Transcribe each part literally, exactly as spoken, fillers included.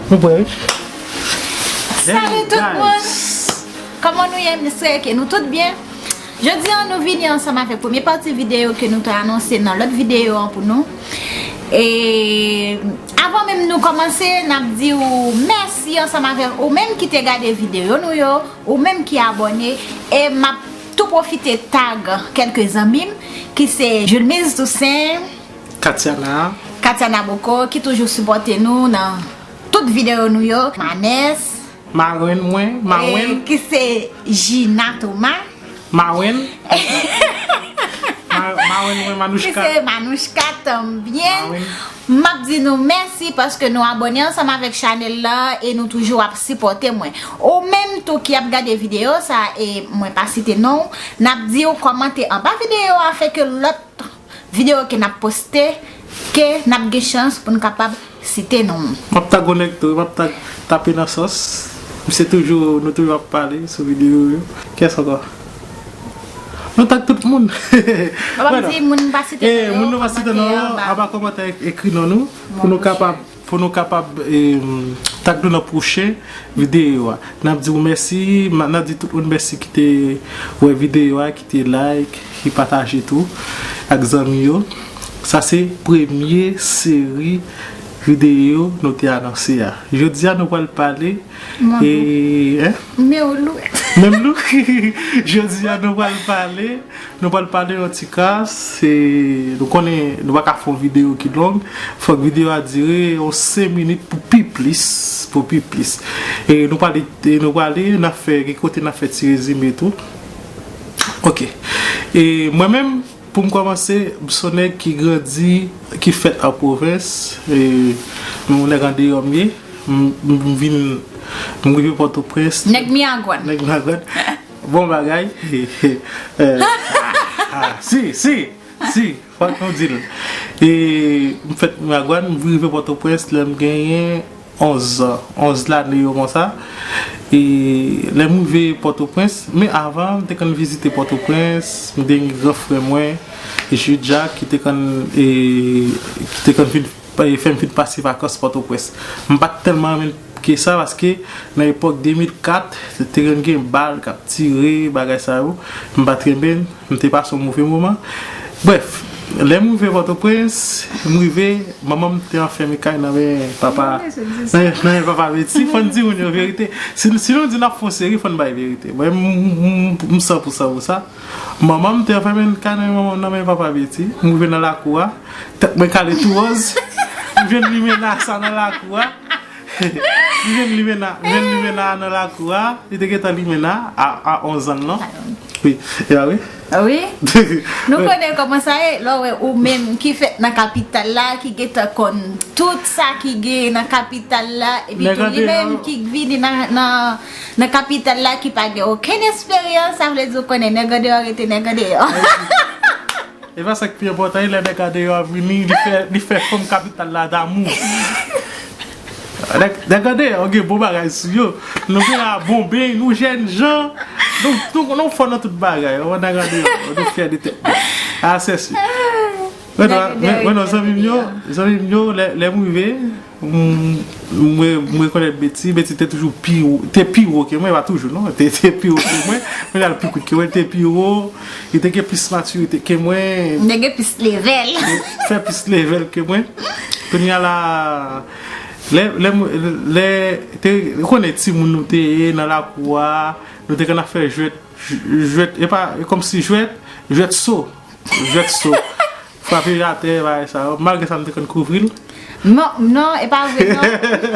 Nou prè, wi. Salut tout moun! Kòman nou ye? M espere ke nou tout byen. Jodi a, nou vini ansanm avèk premye pati videyo ke nou te anonse nan lòt videyo an pou nou. E avan menm nou kòmanse, n ap di w mèsi ansanm avèk ou menm ki te gade videyo nou yo, ou menm ki abòne, e m ap tou pwofite tag kèlke zanmi m, ki se Julmise Toussaint, Katiana. Katiana Boko, ki toujou sipòte nou nan tout videyo nou yo. Manès. Marenn mwen, Mawenn. E ki se Gina Thomas. Mawenn. Ma- Mawenn mwen, Manouchka. Ki se Manouchka tanbyen. Mawenn. M ap di nou mèsi paske nou abòne ansanm avèk chanèl la e nou toujou ap sipòte mwen. Ou menm tou ki ap gade videyo sa e mwen pa site non w, n ap di w kòmante anba videyo a afin ke lòt videyo ke n ap poste, ke n ap gen chans pou n kapab site non w. M ap tag yon nèg tou, m ap tag Tape nan sòs. Misye toujou, nou toujou ap pale sou videyo yo. Kiyès ankò? Nou tag tout moun. Bon, m ap di moun pa site non yo, moun nou pa site non yo, anba kòmantè, ekri non nou, pou nou kapab, pou nou kapab, em, tag nou nan pwochen videyo a. N ap di w mèsi, n ap di tout moun mèsi ki te wè videyo a, ki te like, ki pataje tou ak zanmi yo. Sa se premye seri videyo nou te anonse a. Jodi a nou pral pale, e, hein? Menm lou. Menm lou. Jodi a nou pral pale, nou pral pale yon ti kras, e, nou konnen nou pa ka fè yon videyo ki long. Fòk videyo a dire yon senk minit pou pi plis, pou pi plis. E nou pale, e nou pale, n ap fè, gen kote n ap fè ti rezime tou. Ok. E mwen menm, pou m kòmanse, m se yon nèg ki grandi, ki fèt an pwovens. E m yon nèg andeyò m ye. M, m, m vin, m rive Pòtoprens. Nèg Miragwàn. Nèg Miragwàn. Bon bagay. Eh, ah, ah, si, si, si, fòk nou di l. E m fèt Miragwàn, m rive Pòtoprens lè m genyen onz an, onz lane yo konsa. E lè m rive Pòtoprens, men avan, m te konn vizite Pòtoprens, m te gen gran frè mwen, Jude Jacques, ki te konn, e, ki te konn vin, e, fè m vin pase vakans Pòtoprens. M pa t tèlman renmen ke sa, paske nan epòk de mil kat, te konn gen bal k ap tire, bagay sa yo, m pa t renmen, m te pase yon move moman. Brèf, lè m rive Pòtoprens, m rive, manman m te anfème kay nan men papa, nan, nan men papa Beti. Fò n di moun yo verite. Si, si nou di n ap fè yon seri, fò n bay verite. Mwen, m, m, m, m san pou san pou sa. Manman m te anfème kay nan men manman, nan men papa Beti. M rive nan lakou a, tèt mwen kale tou wòz. M jwenn limena sa nan lakou a. M jwenn limena, m jwenn limena nan lakou a. Li te gentan limena a, a onz an, non? Wi, e pa vre? Wi. Nou konnen kòman sa ye, lè w wè ou menm ki fèt nan kapital la, ki gentan konn tout sa ki gen nan kapital la, epi tou li menm ki vini nan, nan, nan kapital la, ki pa gen okenn esperyans, sa vle di w konnen nèg andeyò rete nèg andeyò. E pa sa k pi enpòtan, e lè nèg andeyò a vini, li fè, li fè fanm kapital la damou. Nèg, nèg andeyò gen bon bagay sou yo. Nou gen la bon beny, nou jèn jan. Nou, nou, nou fò nan tout bagay. Ou wè nèg andeyò, nou fyè de tèt nou. A, sèsi. Mwen, mwen, mwen, non, zanmi m yo, zanmi m yo, lè, lè m rive, m, mwen, mwen rekonèt Beti. Beti te toujou pi wo, te pi wo ke mwen, pa toujou, non. Te, te pi wo ke mwen. Mwen al pi kout ke mwen, te pi wo. Li te gen plis matirite ke mwen. Li te gen plis level. Fè plis level ke mwen. Kounye a la, lè, lè, lè, te, ou konnen timoun nou te ye nan lakou a, nou te konn ap fè jwèt, jwèt, e pa, e kòmsi jwèt, jwèt so, jwèt so. Frape atè, bagay sa yo. Malgre sa, m te konn kouvri l. Non, non, e pa vre, non.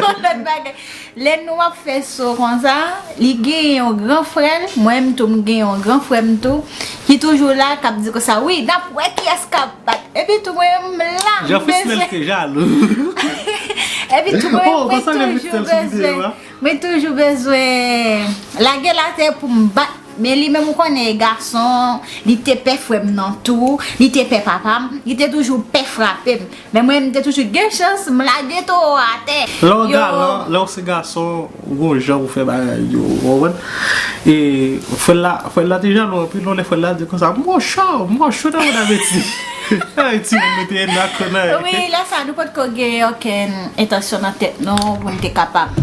Lòt bagay. Lè nou ap fè so konsa, li gen yon gran frè l, mwen menm tou m gen yon gran frè m tou, ki toujou la, k ap di konsa, wi, n ap wè kiyès k ap bat. Epi tou mwen menm m la, m bezwen. Jan Frisnel te jalou. Epi tou mwen, mwen toujou bezwen, mwen toujou bezwen lage l atè pou m bat Men li menm ou konnen e gason, li te pè frè m nan tou, li te pè papa m, li te toujou pè frape m. Men mwen, m te toujou gen chans, m lage towo a atè. Lè w galan, lè w se gason, ou gon jan pou fè bagay yo, ou konprann? E frè l la, frè l la te jalou anpil, yon lè frè l la di konsa, "Mwen cho, mwen cho nan mond Ayiti." Ayiti, moun nou te nan konnen. Wi, lè sa, nou potko gen okenn entansyon nan tèt nou pou n te kapab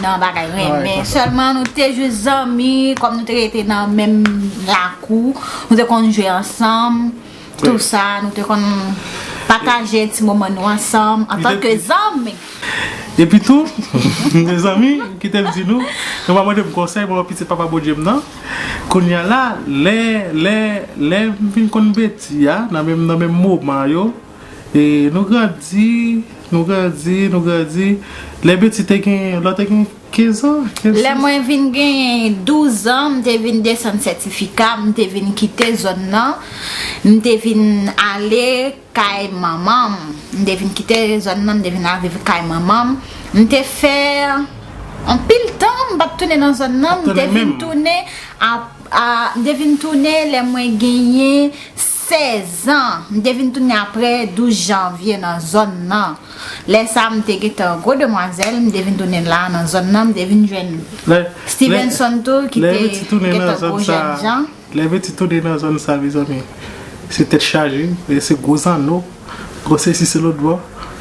nan bagay renmen. Sèlman nou te jis zanmi, kòm nou te rete nan menm lakou, nou te konn jwe ansanm, tou sa, nou te konn pataje ti moman nou ansanm antanke zanmi. Epi tou, mezanmi, kite m di nou, nou pa mande m konsèy, mwen pitit Papa Bondye m nan. Kounye a la, lè, lè, lè m vin konn Betty a, nan menm, nan menm moman yo, e nou grandi, nou grandi, nou grandi. Lè Betty te gen, lè w te gen kenz an, kenz. Lè mwen vin gen douz an, m te vin desann sètifika, m te vin kite zòn nan, m te vin ale kay manman m. M te vin kite zòn nan, m te vin al viv kay manman m. M te fè anpil tan, m p ap tounen nan zòn nan, m te vin tounen a, a, m te vin tounen lè mwen genyen sèz an. M te vin tounen apre douz janvye nan zòn nan. Lè sa, m te gentan gwo demwazèl, m te vin tounen la nan zòn nan, m te vin jwenn Stevenson tou, ki te gentan gwo jèn jan. Lè Betty tounen nan zòn sa, mezanmi, se tèt chaje, e se gwo zanno, gwo sesi se lòt bò.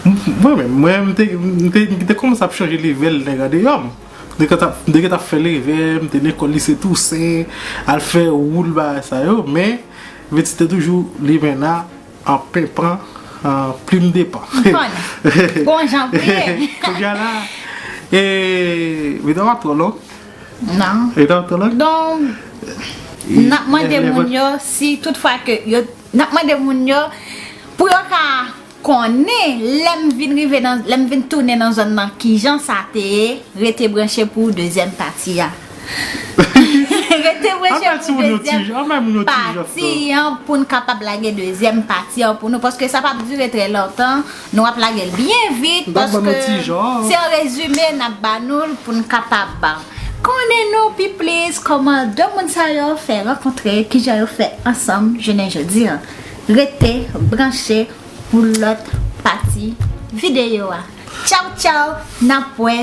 M- Mwen menm, mwen, m te, m te, m te kòmanse ap chanje level nèg andeyò m. M te gentan ap, m te gentan ap fè level, m te lekòl lise Tousen, al fè woul bagay sa yo, men Betty te toujou li menm la, an penpan, an plim de pan. M konnen. Bon jan pou ye. Kounye a la, e, videyo a twò long. Non. Videyo a twò long. Donk, n ap mande moun yo, si tout fwa ke yo, n ap mande moun yo pou yo ka konnen lè m vin rive nan, lè m vin tounen nan zòn nan, kijan sa te ye, rete branche pou dezyèm pati a. Rete branche pou dezyèm pati an pou n kapab lage dezyèm pati an pou nou, paske sa p ap dire trè lontan. Nou ap lage l byen vit, paske se yon rezime n ap ba nou l pou n kapab konnen nou pi plis kòman de moun sa yo fè rankontre, kijan yo fè ansanm jounen jodi an. Rete branche pou lòt pati videyo a. Tchaw, tchaw, n ap wè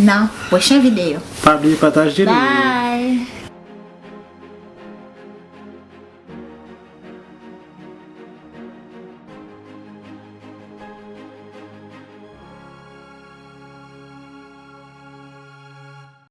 nan pwochen videyo. Pa bliye pataje l. Bye.